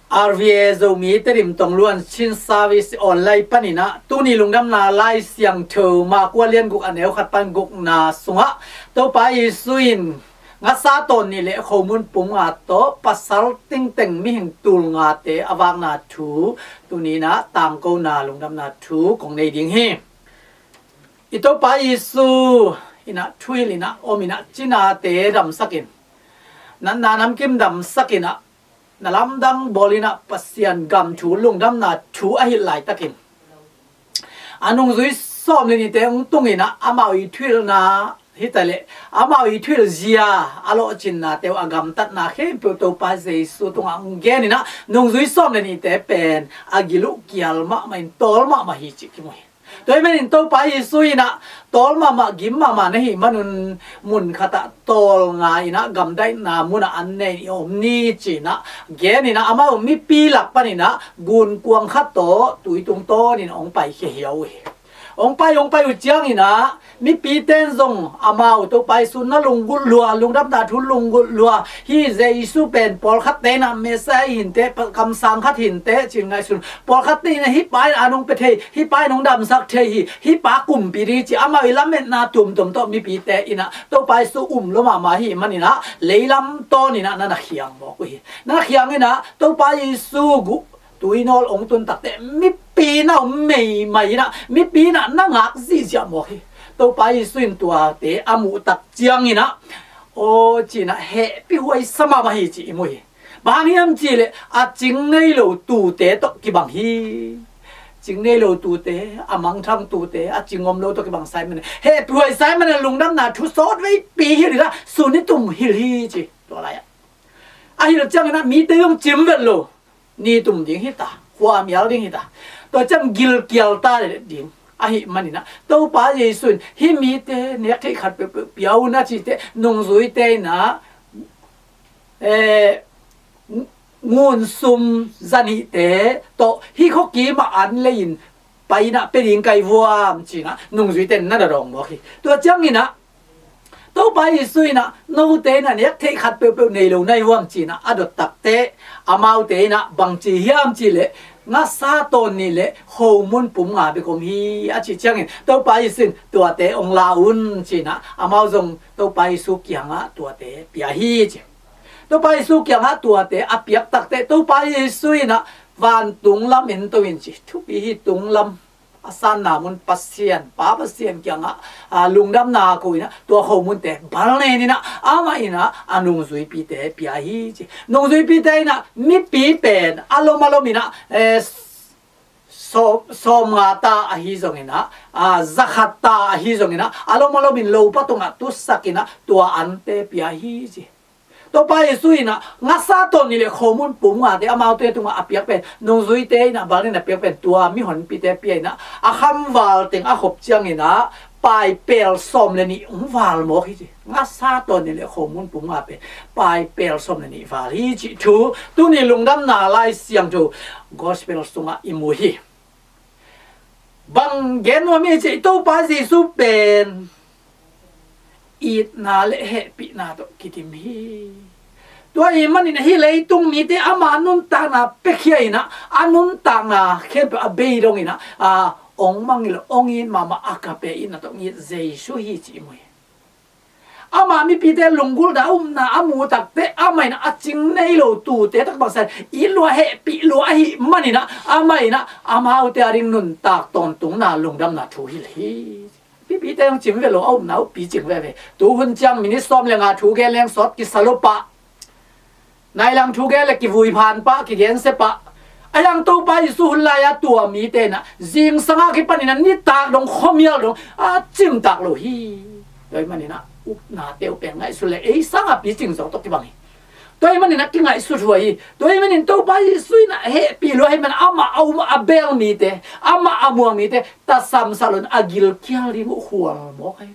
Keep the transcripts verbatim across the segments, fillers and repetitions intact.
R V A Zomi Tedim Tongluan Chin Service online panin ah tuni lungdamna Lai Siangtho Mark a lian guk a neu khat pan gukna sungah Topa Jesu in ngasa tawn nih le khomun pum nga tawh pasal tingteng mihing tul ngate a vakna thu tuni in ah tangkona lungdamna thu kong nei ding hi. I Topa Jesu in ah thuhilh in ah om in ah cinate damsak in, natna namkim damsak in ah, na lamdang bawl in ah Pasian gam thu lungdamna thu a hilh laitakin a nungzui sawm le nihte hong tung in ah amau i thuhilhna hi ta leh amau i thuhilh zia a lawhcinnate uh a gamtatna khempeuh Topa Jesu tungah hong gen in ah nungzui sawm le nihte pen a gil uh kial mahmah in tawl mahmah hi cih kimu hi. Tua ahih manin Topa Jesu in ah tawl mahmah gim mahmah na hih manun mun khatah tawlnga in ah gamdaihna munah an nei i om ni ci in ah gen in ah amau mipi lak panin ah gunkuang khat tawh tui tungtawnin hong paikhia hi uh hi. Hong pai hong pai uh ciangin ah mipite in zong amau Topa Jesu na lunggulh lua, lungdamna thu lunggulh lua, hih Jesu pen pawlkhatte in ah Messiah hi inteh, kamsang khat hi inteh ci-in ngaihsun. Pawlkhatte in ah hih pa in ah nong pia thei, hih pa in nong damsak thei hi, hih pa kumpi ding hi ci amau i lametna tuamtuam tawh mipite in ah Topa Jesu um lua mahmah ahih manin ah leilam tawn in ah na na khiang mawk uh hi. Na na khiang in ah Topa Jesu guh tuinawl hong tun takteh mipi in ah om meimai in ah mipi in ah na ngak zihziah mawk hi. Topa Jesu in tuate a muh tak ciangin ah aw ci in ah hehpih huaisa mahmah hi cih i mu hi. Bang hang hiam cih leh a cing nei lo tuute tawh kibang hi. Cing nei lo tuute, a mangthang tuute, a cing om lo tawh kibang Simon. Hehpih huai Simon a lungdamna thu sawt veipi hilh in ah sun i tum hilh hi ci. Tua lai-ah a hilh ciangin ah mite zong cim vet lo. Ni tum ding hi ta, khuamial ding hi ta. Tua ciang gilkial ta ding ahih manin ah Topa Jesu in hih mite nek theih khat peuhpeuh pia un a cih teh nungzuite in ah eh, ngun sum za nihte tawh hih khuakim ah an lei in pai in ah pia ding kai vuam ci in ah nungzuite in na na dawng mawk hi. Tua ciangin ah Topa Jesu in ah note in ah nek theih khat peuhpeuh nei lo na hi vuam ci in ah a dot takteh amaute in ah bangci hiam cih leh ngasa tawn nih le khomun pum nga bek om hi a cih ciangin Topa Jesu in tuate hong la un ci in ah amau zong Topa Jesu kiangah tuate pia hi ci. Topa Jesu kiangah tuate a piak takteh Topa Jesu in ah vantung lam en to in ci. Thupi hi, tung lam a sanna mun Pasian, Pa Pasian kiangah a lungdamna ko in ah tua khomunte bal nen in ah amah in ah a nungzuipite pia hi ci. Nungzuipite in ah mipi pen a lom a lom in ah eh, sawm, sawm nga ta ahi zongin ah, a, za khat ta ahi zongin ah, a lom a lomin lopa tungah tutsak in ah tua ante pia hi ci. Topa Jesu in ah ngasa tawn nih le khomun pum ngate amaute tungah a piak pen, nungzuite in ah bal nen a piak pen tua mihonpite pia in ah a khamval teng a khop ciangin ah paipel sawm le nih hong val mawk hi ci. Ngasa tawn nih le khomun pum nga pen paipel sawm le nih val hi cih thu tuni lungdamna Lai Siangtho Gospel sungah i mu hi. Bang gen nuam hi cih, Topa Jesu pen itna le hehpihna tawh kidim hi. Tua ahih manin hih leitung mite ama nuntakna piakhia in ah, a nuntakna khempeuh a bei dong in ah, a, hong mangngilh lo, hong it mahmah, agape itna tawh hong it Jesu hi cih i mu hi. Ama mipite lunggulhna, a upna a muh takteh amah in a cing nei lo tute tak bangsan it lua, hehpih lua ahih manin ah amah in ah amaute a ding nuntak tawntungna lungdamna thu hilh hi. Mipite hong cim ve lo, a upna a uppi cing veve. Tuhun ciang minit sawm le nga thu gen leng sawt kisa lo pah. Nailang thu gen le kivui phan pah, kigensia pah. A hiang Topa Jesu hun lai-a tua mite in ah zingsang a kipan in ah nitak dong, khuamial dong a cimtak lo hi. Tua ahih manin ah upnate uh pen ngaihsut le ei sangin picing zo tawh kibang hi. Tua ahih manin ah kingaihsut huai hi. Tua ahih manin Topa Jesu in ah hehpih lua ahih manin amah a um a bel mite, amah a muang mite tasam salon a gilkial ding uh khual mawk hi.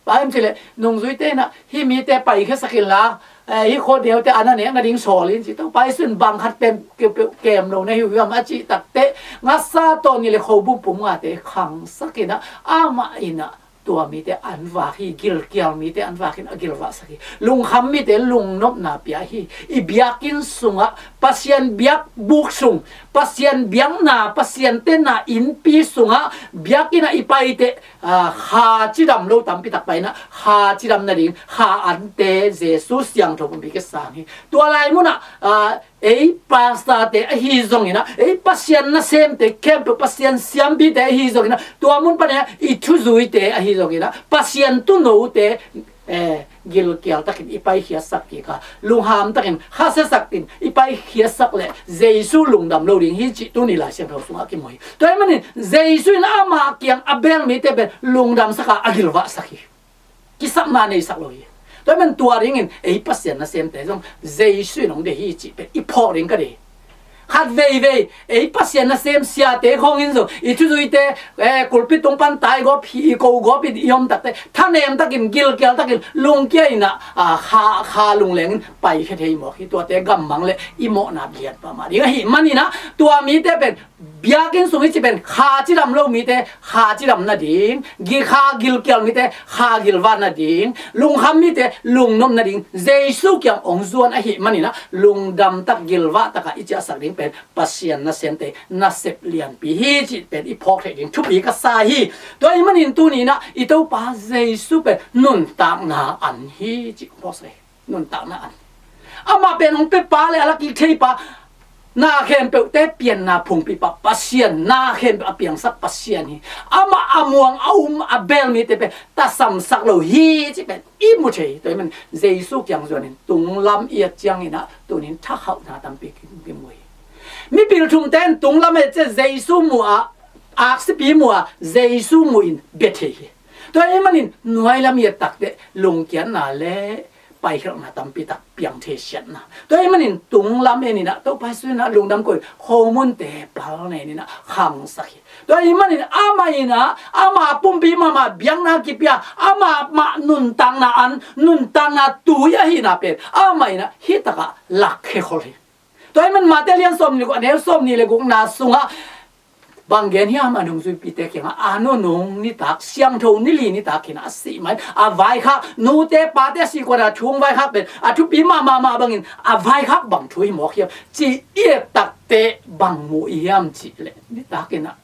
Bang hiam cih leh nungzuite in ah hih mite paikhiasak inla, eh, hih khua neute a na nek nading sawl in ci. Topa Jesu in bang khat pen kem lo na hi uh hiam a cih takteh ngasa tawn nih le khomun pum ngate khangsak in ah amah in ah Tua mite an vak hi, gilkial mite an vakin a gilvahsak hi. Lungkham mite lungnopna pia hi. I biakinn sungah, Pasian biakbuk sung, Pasian biakna, Pasian tenna innpi sungah, biakinn ah i paite, ah, kha cidam lo tampi tak paina, kha cidam nading, kha ante Jesu siangtho pumpi kisang hi. Tua lai munah, ah, ei pastorte ahi zongin ah, ei Pasian nasemte khempeuh, Pasian siampite ahi zongin ah, tua mun panin ah i thuzuite ahi zongin ah, Pasian tuunote, eh, gilkial takin i paikhiatsak kik a, lungham takin khasiasak in i paikhiatsak leh Jesu lungdam lo ding hi cih tuni Lai Siangtho sungah kimu hi. Tua ahih manin Jesu in amah kiang a bel mite pen lungdamsak a, a gilvahsak hi. Kisapna neisak lo hi. Tua ahih manin tua dingin ei Pasian nasemte zong Jesu in hong deih hi cih pen i phawk ding ka deih hi. Khat veivei ei Pasian nasem siate khawng in zong i thuzuite, eh, kulpi tung pan taigawp hi, i kogawp in i om takte thanem takin, gilkial takin, lungkia in ah, ah, kha, kha lungleng in paikhia thei mawk hi. Tuate gammang leh i mawhna lian pah mah ding ahih manin ah, tua mite pen biakinn sung i cih pen kha cidam lo mite kha cidam nading, gi kha gilkial mite kha gilvah nading, lungkham mite lungnop nading, Jesu kiang hong zuan ahih manin ah, lungdam tak, gilvah tak a i ciahsak ding pen Pasian nasemte nasep lianpi hi cih pen i phawk theih ding thupi ka sa hi. Tua ahih manin tuni in ah i Topa Jesu pen nuntakna an hi cih kong phawksak hi. Nuntakna an. Amah pen hong pia pa leh a la kik thei pa, na khempeuhte pianna phungpi pa Pasian, na khempeuh a piangsak Pasian hi. Amah a muang a um a bel mite pen tasamsak lo hi cih pen i mu thei hi. Tua ahih manin Jesu kiang zuanin tunglam i et ciangin ah tuni in thakhauhna tampi ki, kimu hi. Mipil thumte in tunglam et ciang Jesu mu a, aksipi mu a, Jesu mu in bia thei hi. Tua ahih manin nuailam i et takteh lungkiatna leh paikhialhna tampi tak piang thei siatna. Tua ahih manin tunglam en in ah, Topa Jesu in ah lungdam ko in, khomunte bal nen in ah khangsak hi. Tua ahih manin amah in ah, ama pumpi mahmah biakna kipia, amah mah nuntakna an, nuntakna tui ahihna pen amah in ah hih tak ah lakkhia khol hi. Tua ahih manin Matthai lian sawmnih leh guk, a neu sawmnih leh gukna sungah bang gen hiam, a nungzuipite kiangah, a nunung nitak, siangtho ni li nitak in a sih ma in a vaikhak, nute pate a sih kuan a thu hong vaikhak pen a thupi mahmah mah bangin a vaikhak bang thu hi mawk hiam cih i et takteh bang mu i hiam cih leh, nitak in ah,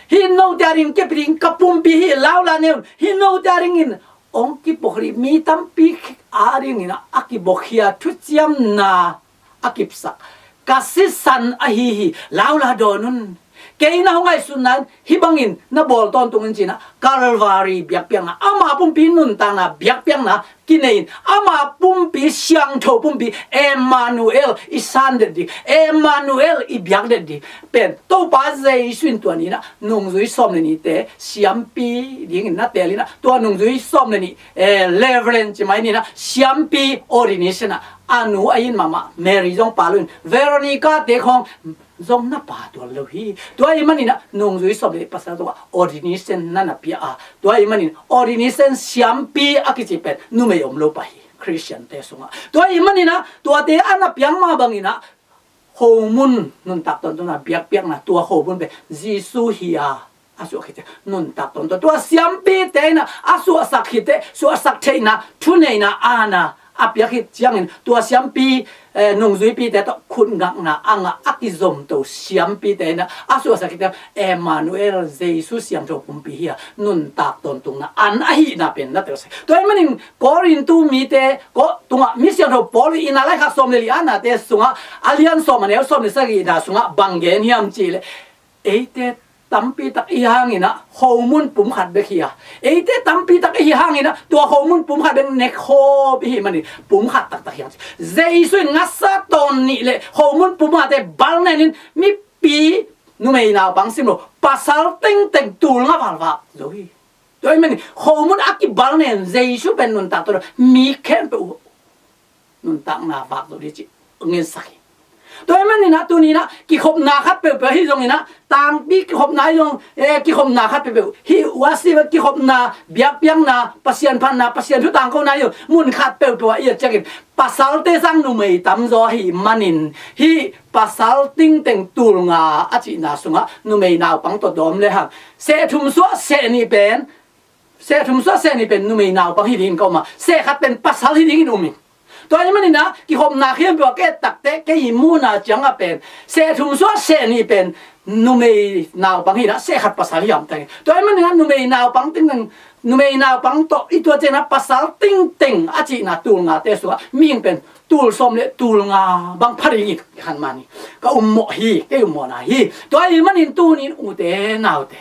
hih note a ding kipia ding ka pumpi hi, lau la ne un, hih note a dingin hong kipuak hi, mi tampi a dingin ah a kibuakhia thuciamna a kipsak ka sisan ahi hi, lau la dawn un. Kei na hong ngaihsutna in hih bangin na bawl tawntung in ci-in ah Calvary biakpiakna, ama pumpi nuntakna biakpiakna kinei in, ama pumpi, siangtho pumpi, Emmanuel i san det ding, Emmanuel i biak det ding pen Topa Jesu in tua ni-in ah nungzui sawm le nihte siampi dingin na teel in ah, tua nungzui sawm le nih, eh, Reverend ci mai ni-in ah, siampi ordination ah a nu a it mahmah Mary zong pha lo in, Veronica te khawng zong na pha tuan lo hi. Tua ahih manin ah nungzui sawm le nih pasal tungah ordination na na pia a, tua ahih manin ordination siampi a kici pen numei om lo pah hi Christian te sungah. Tua ahih manin ah tuate a na piak mah bangin ah khomun nuntak tawntungna biakpiakna, tua khomun pen Jesu hi a, a suah khit teh nuntak tawntung, tua siampite in ah a suahsak khit teh suahsak theihna, thuneihna, aana a piak khit ciangin tua siampi, eh, nungzuipite tawh khut ngakna a ngah a kizomto siampite in ah a suahsak khit teh Emmanuel, Jesu siangtho pumpi hi a, nuntak tawntungna an ahihna pen na telsak. Tua ahih manin Korintu mite, ko, tungah mi siangtho Paul in a laikhak sawm le li a nate sungah, a lian sawm, a neu sawm le sagihna sungah bang gen hiam cih leh, eite tampi tak i hih hangin ah khomun pum khat bek hi a, eite tampi tak i hih hangin ah tua khomun pum khat bek nekkhawm i hih manin pum khat taktak hi hang ci. Jesu in ngasa tawn nih leh khomun pum khat teh bal nen in mipi, numei naupang sim lo, pasal tengteng tul nga val vak zo hi. Tua ahih manin khomun a kibal nen Jesu pen nuntak tawntung, mi khempeuh nuntakna vak zo ding cih ngensak hi. Tua ahih manin ah tuni-in ah kikhopna khat peuhpeuh ahi zongin ah, tangpi kikhopna ahi zong, eh, kikhopna khat peuhpeuh, hih worship kikhopna, biakpiakna, Pasian phatna, Pasian thu tangkona ahi zong, mun khat peuhpeuh ah i et ciangin pasalte sang numei tamzaw ahih manin, hih pasal tengteng tul nga a cihna sungah numei naupang tawh dawm lehang, seh thum suah seh nih pen Seh thum suah seh nih pen numei naupang hi dingin ka um a, seh khat pen pasal hi dingin um ing. Tua ahih manin ah kikhopna khempeuh a ka et takteh kei i muhna ciangah pen seh thum suah seh nih pen numei naupang hi-in ah seh khat pasal hi hamtang hi. Tua ahih manin ah numei naupang tengteng, numei naupang tawh i tuah ciangin ah pasal tengteng a cihna tul ngate sungah mihing pen tul sawm le tul nga bang pha dingin i khan man hi. Ka ummawh hi, kei ummawhna hi. Tua ahih manin tuni-in ute naute,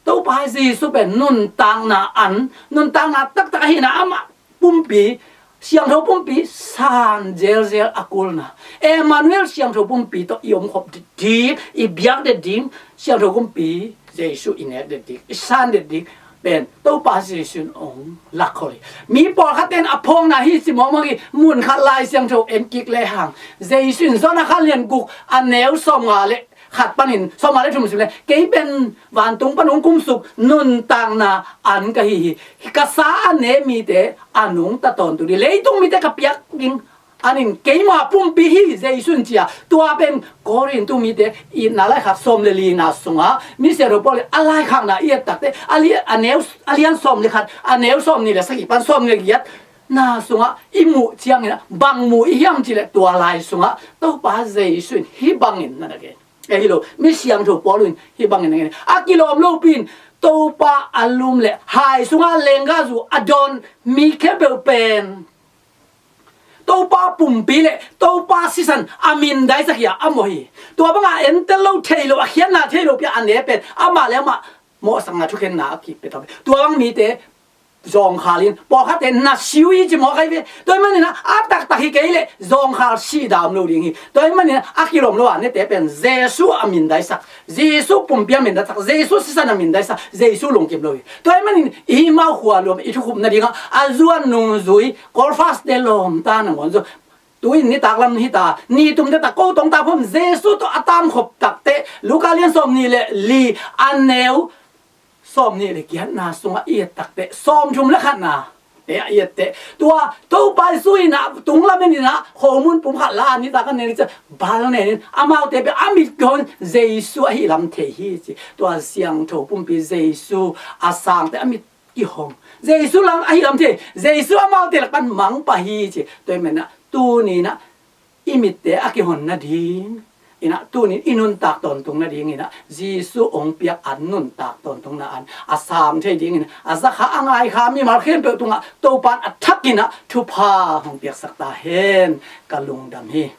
Topa Jesu pen nuntakna an, nuntakna taktak ahihna, amah pumpi, siangtho pumpi san zelzel a kulna, Emmanuel siangtho pumpi tawh i omkhop ding, i biak det ding, siangtho pumpi Jesu i nek det ding, i san det ding pen Topa Jesu in hong lakhol hi. Mi pawlkhat in a phawkna hi ci mawkmawk hi, mun khat Lai Siangtho en kik lehang, Jesu in John a khat lian guk a neu sawmnga le khat panin sawmnga le thum sim leh, kei pen vantung pan hong kumsuk nuntakna an ka hi hi. Ka sa a ne mite an hong ta tawntung ding, leitung mite ka piak ding an in keima pumpi hi Jesu in ci a. Tua pen Korin tu mite itna laikhak sawm le lina sungah mi siangtho Paul in a laikhakna i et takteh a li-, a neu, a lian sawm le khat, a neu sawm nih le sagih pan sawm le giat na sungah i muh ciangin ah bang mu i hiam cih leh tua lai sungah Topa Jesu in hih bangin na na gen. Eh, hi lo, mi siangtho Paul in hih bangin na gen. A kilawm lopi in Topa a lum le hai sungah lenggahzu a dawn mi khempeuh pen Topa pumpi le Topa sisan a mindaisak hi a, a mawh hi. Tua banga entel lo, thei lo, a khiatna thei lopi a ne pen amah le amah mawhsakna thukhenna a kipia ta. Tua bang mite zawngkhal in, pawlkhatte na si uh hi ci mawk ahi ve. Tua ahih manin ah a taktak hi kei leh zawngkhal sihna om lo ding hi. Tua ahih manin ah a kilawm lo a nete pen Jesu a mindaisak, Jesu pumpi a mindaisak, Jesu sisan a mindaisak, Jesu lungkim lo hi. Tua ahih manin i mau khua luam i thukhupna dingah a zuan nungzui Kawlfaste lawmta nangawn zong tu-in nitak lam hi ta, ni tumte tak ko tong ta phom Jesu tawh a tamkhop takteh Luka lian sawm nih le li a neu sawm nih le giatna sungah i et takteh sawm thum le khatna te a i et teh tua Topa Jesu in ah tunglam en in ah khomun pum khat la a nitak a nen in ci a, bal nen in amaute pen a mit kihon Jesu ahi lam thei hi ci. Tua siangtho pumpi Jesu a sangte a mit kihong Jesu lam ahi lam thei, Jesu amaute lak pan mangpah hi ci. Tua ahih manin ah tuni in ah i mitte a kihon nading in ah, tuni in i nuntak tawntung nading in ah Jesu hong piak an, nuntak tawntungna an a sang thei dingin a zakha a ngaikha mimal khempeuh tungah Topa in a thak in ah thupha hong piaksak ta hen. Ka lungdam hi.